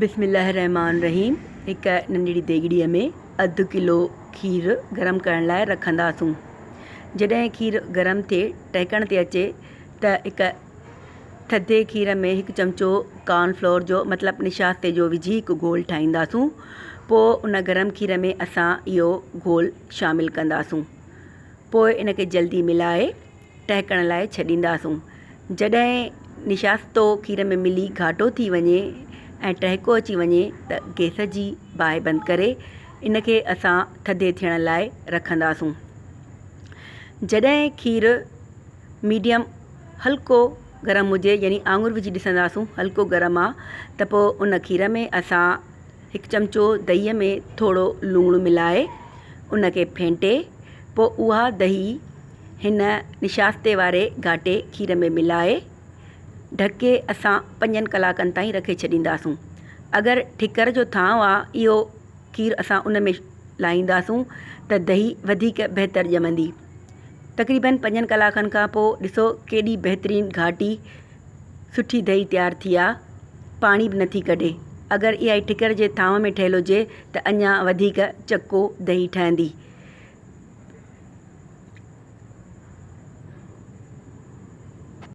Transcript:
بسم الله الرحمٰن الرحيم هڪ ننڍڙي ديڳڙيء ۾ اڌ ڪلو کير گرم ڪرڻ لاء رکنداسون. جڏهن کير گرم ٿئي ٽهڪڻ تي اچي ته هڪ ٿڌي کير ۾ هڪ چمچو ڪارن فلور جو مطلب نشاستي جو وجهي هڪ گهول ٺاهينداسون پوء ان گرم کير ۾ اسان اهو گهول شامل ڪنداسون پوء ان کي جلدي ملائي ٽهڪڻ لاء ڇڏينداسون. جڏهن نشاستو کير ۾ ملي گهاٽو ٿي وڃي ۽ ٽهڪو اچي وڃي ته گئس جي باهه بند ڪري ان کي اسان ٿڌي ٿيڻ لاء رکنداسون. جڏهن کير ميڊيم هلڪو گرم هجي يعني آڱر وجهي ڏسنداسون هلڪو گرم آ ته پوء ان کير ۾ اسان هڪ چمچو دهيء ۾ ٿورو لوڻ ملائي ان کي ڦينٽي پوء اها دهي هن نشاستي واري گهاٽي کير ۾ ملائي ڍڪي اسان پنجن ڪلاڪن تائين رکي ڇڏينداسون. اگر ٺڪر جو ٿانء آ اهو کير اسان ان ۾ لاهينداسون ته دهي وڌيڪ بهتر ڄمندي. تقريبن پنجن ڪلاڪن کان پوء ڏسو ڪيڏي بهترين گهاٽي سٺي دهي تيار ٿي آ پاڻي به نٿي ڪڍي. اگر اها ئي ٺڪر جي ٿانء ۾ ٺهيل هجي ته اڃا وڌيڪ چڪو دهي ٺهندي.